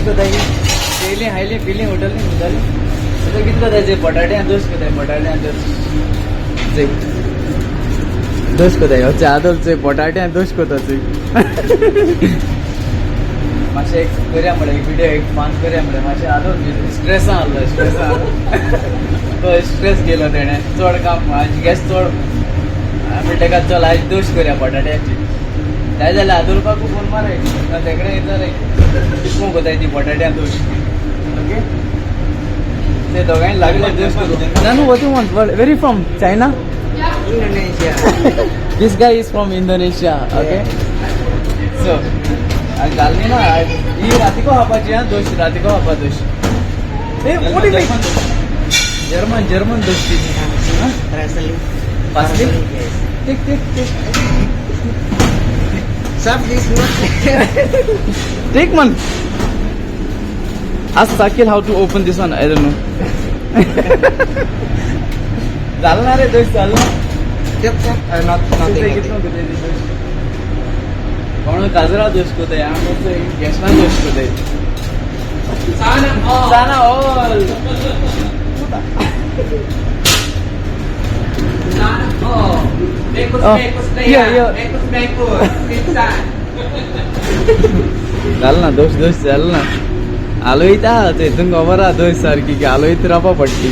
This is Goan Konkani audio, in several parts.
कोताय. येयली, खायली, पिली, हॉटेल जाली. आतां कितें कोताय? बटाट्यां दोश कोताय, बटाट्यां दोश. चय, दोश कोताय. हय, आदोल चय, बटाट्यां दोश कोता चय. मातशें एक करया म्हळें, एक विडियो, एक फान करया म्हळें. मातशें आदोल स्ट्रेसान आहलो, स्ट्रेसान. तो स्ट्रेस गेलो तेणें. चड काम आयज, गॅस चड. आमी तेका चल आयज दोश करया बटाट्याची. जाय जाल्यार आदोलपाकू फोन मार, तेकडे येता कितको कोताय ती बटाट्यां दोश. ओके, ते दोगांय लागले दोश करूं. नानू, what you want? Where you from? China? Indonesia. This guy is from Indonesia. Okay. So, घालनी ना ही. रातिको खावपाची. हा, दोश रातिको खावपा दोश. ए, what do you mean? German, German दोश ती. Parsley. Parsley? Yes. Take, take, take. Stop this one. Take man. Ask Sakil how to open this one. I don't know. झालं ना रे दोश, चाललं ना. Stop, stop. Not, nothing. कितलो Nothing. कोताय ती दोश? कोण काजरा दोश कोताय, हांव गॅसना दोश कोताय. Sana all. Sana all. Sana all. Mekos, Oh, mekos na yeah, yan. Yeah. Mekos, mekos. Minsan. झालं ना दोश, दोश झालं ना. आलोयता तेतून खबर आहा दोश सारकी की आलोयत रावपा पडटी.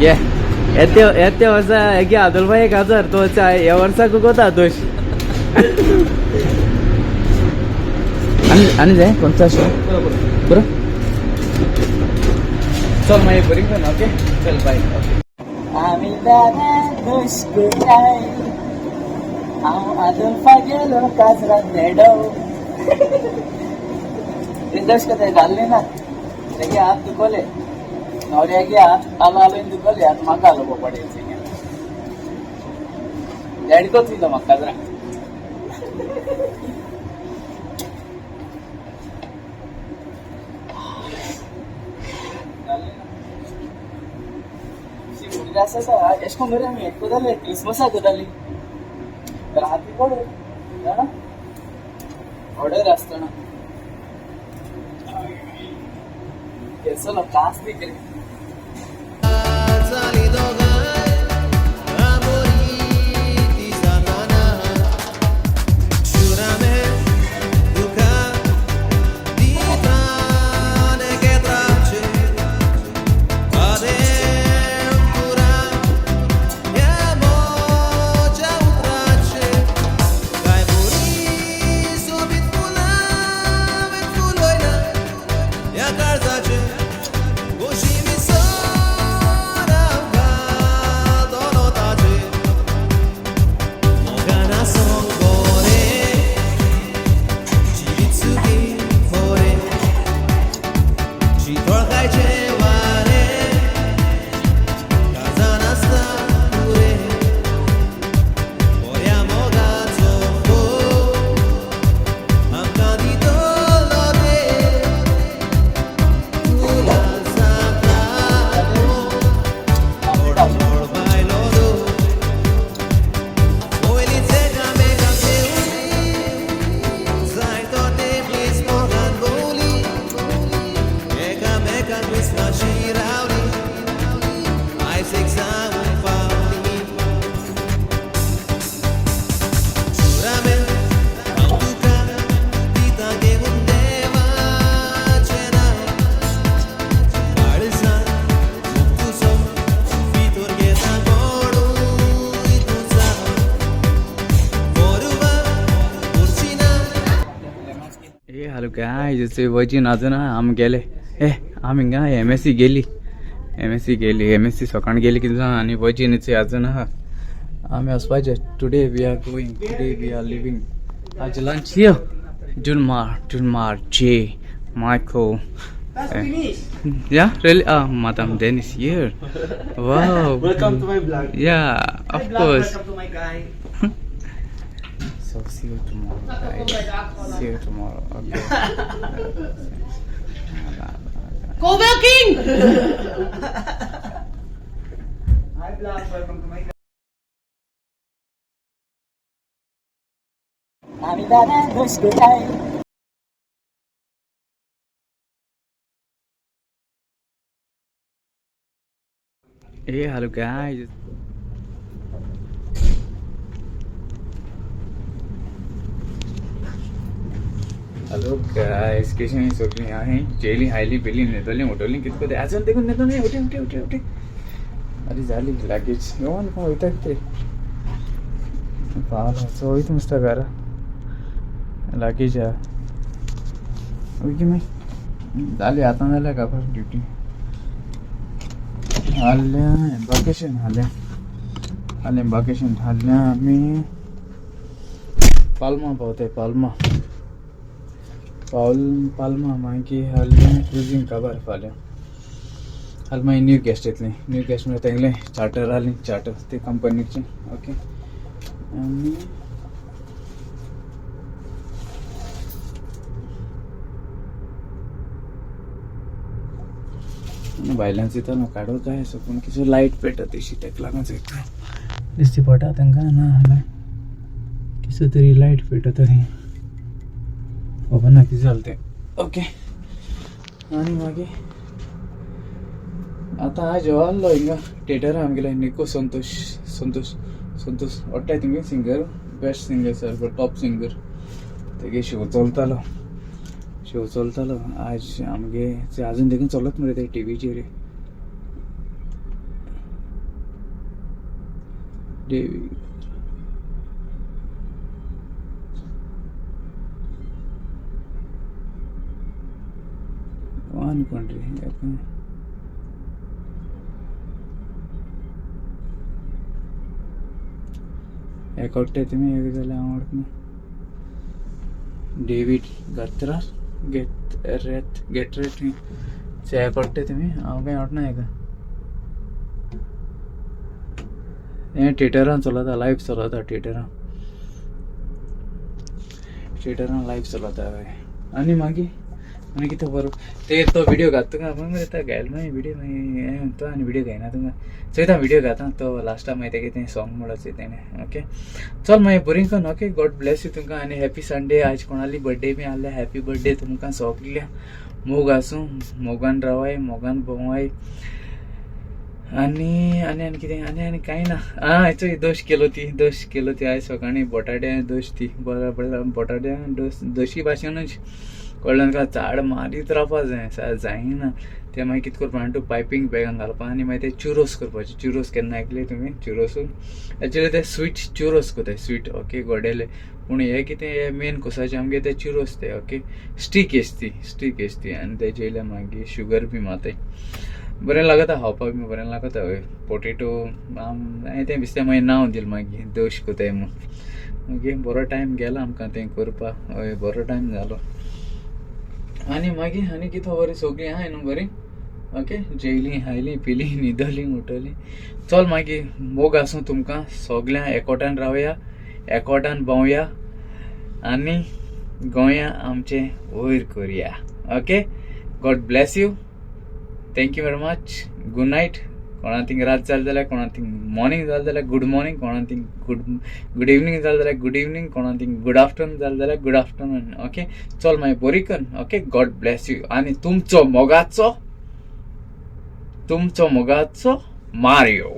घे, येते येते वर्सा हेगे आदोलबाई 1000 तो ह्या वर्साक कोता दोश. आनी आनी जाय कोणचा शो बरो. चल मागीर बरी कर. ओके, चल, बाय. ओके. आमी दादा दोश कोताय. हांव आदोल्फा गेलो काजरान नेडो. ते दोश कोताय घालली ना. तेगे हात दुखोले, न्हवऱ्यागे हात आलो आलो दुखोले. आतां म्हाका आलो पडेल. देडकोच दिलो म्हाका काजराक. आसा एशें कोन्न मरे आमी हें कोताले, क्रिसमसाक कोताली. राती पड जाणा ऑर्डर आसतना केसलो कास दी केली. जाली दोगांय आमोरी ती जाताना शुरामे दुखा दिताने che tracce adentro e già un tracce काय बोरी सोबीत फुलां फुलोयना ह्या काळजाचे गोशी विसर आमकां दोनो ताचे मोगान आसोंक बरें जिवीत सुखी बरें शितोळकायचें वारें काळजान आसता पुरें बऱ्या मोगाचो फोग आमकां दितलो देव फुलां जाता मोड बायलो दो पयलींच एकामेकाक घेवनी जायतो तेंप मोगान भोंवली एकामेकाक विस्वाशी रावली आयज एक जावंक पावली शुरामेन हांव तुका दिता घेवन देवाचें नांव काळजान मोग तुजो भितर घेता गोडूय तूं जाव बरोबर उरची ना. ए hello guys, it's वजीन. अजून आमी गेले. ए, आमी हिंगा एमएससी गेली, एमएससी गेली, एमएससी सकाळी गेली कितें जाण आनी वजीन अजून आहा. आमी वचपाचे. Today we are going, today we are leaving. आज lunch here. Junmar, Junmar, J, Michael. Yeah, really? Ah, Madam Dennis here. Wow. Welcome to my vlog. Yeah, of Hi, vlog. Course. Welcome to my guy. So see you tomorrow, guys. See you tomorrow. Okay. Cobra King! Hi vlog. Welcome to my आमी Hey hello guys, hello guys, कशी सगळीं आहे जेली हायली पिली न्हेतली उठवली कितको ते अजून देखून न्हेतो न्ही. उठे उठे उठे उठे. अरे झाली लागेज येवन कोण वयता कितें पावला सो वयता मस्त घरा लागेज आहा. ओके मागीर जाली आतां जाल्या काबार ड्युटी हाल्या एम्बार्केशन हाल्या हाल्या एम्बार्केशन हाल्या आमी पाल्मा पावताय. पाल्मा पावल पाल्मा मागीर हाल्या क्रुजींग काबार फाल्यां. हाल मागीर न्यू गॅस्ट येतली. न्यू गॅस्ट म्हळ्यार तेंगले चार्टर आहली, चार्टर ते कंपनीचे. ओके आनी भायल्यान चिंतता न्हू काडूं काय असो, पूण कितें लायट पेटता तशी तेका लागून चिंतता. दिसती पडटा तांकां ना जाल्यार कितें तरी लायट पेटता थंय, खबर ना कितें जालें तें. ओके आनी मागीर आतां हांव जेवाल्लो हिंगा थिएटरान आमगेले निको संतोष संतोष संतोष वाडटाय तुमगे सिंगर, बेस्ट सिंगर सारको टॉप सिंगर. तेगे शो चलतालो, शो चलतालो आज आमगे अजून देखून चलत मरे ते टिवीचेर. देवी आनी कोण रे एक वाडटाय तुमी एक जाल्यार हांव वळखना. डेवीड गत्रा गेट रेत गेट रेट एक वाडटाय तुमी, हांव कांय वटना हेका. हें थिएटरान चलता, लायव्ह चलता थिएटरान, थिएटरान लायव्ह चलता. हय आनी मागीर आनी कितें बरो ते तो व्हिडियो घात तुका पूण मरे तो घायल मागीर व्हिडियो मागीर हें तो आनी व्हिडियो घायना तुका चोयता व्हिडियो घाता तो लास्टाक मागीर तेगे तें सॉंग म्हणोच तेणें. ओके चल मागीर बरी कन. ओके गॉड ब्लेस you तुमकां आनी हॅपी संडे. आज कोणाली बर्थडे बी आहले हॅपी बर्थडे तुमकां सगल्या. मोग आसूं, मोगान रावाय, मोगान भोंवाय. आनी आनी आनी कितें आनी आनी कांय ना. आं हेचो दोश केलो ती, दोश केलो ती आयज सकाळीं बटाट्या दोश ती बरो बटाट्या दोश दोशी भाशेनूच कळ्ळें तुका. झाड मारीत रावपा जाय जायना तें मागीर कितें करपा तूं पायपींग बॅगान घालपा आनी मागीर ते चुरोस करपाचे. चुरोस केन्ना आयकले तुमी? चुरोस एक्चुअली ते स्वीट चुरोस करताय, स्वीट. ओके गोडेले पूण हे कितें हे मेन कोसाचे आमगे ते चुरोस ते. ओके स्टीक येस ती, स्टीक येस ती आनी तेजे येयल्या मागीर शुगर बी मारताय. बरें लागता खावपाक बी बरें लागता. हय पोटेटो हांवें तें बेश्टें मागीर नांव दिलें मागीर दोश कोताय म्हूण. मागीर बरो टायम गेलो आमकां तें करपाक. हय बरो टायम जालो. आनी मागीर आनी कितें बरें सगळीं आहाय न्हू बरीं? ओके जेयलीं खायलीं पिलीं न्हिदलीं उठलीं. चल मागीर मोग आसूं तुमकां सगळ्यां. एकोट्यान रावया, एकोट्यान भोंवया आनी गोंया आमचें वयर करया. Okay God bless you, thank you very much, good night. कोणा थिंग रात जाली जाल्यार, कोणा थिंग मॉर्निंग जालें जाल्यार गुड मॉर्निंग, कोणा थिंग गुड इवनींग जालें जाल्यार गुड इवनींग, कोणा थिंग गुड आफ्टरनून जालें जाल्यार गुड आफ्टरनून. ओके चल मागीर बरी कर. Okay God Blaise you. आनी तुमचो मोगाचो, तुमचो मोगाचो मारियो.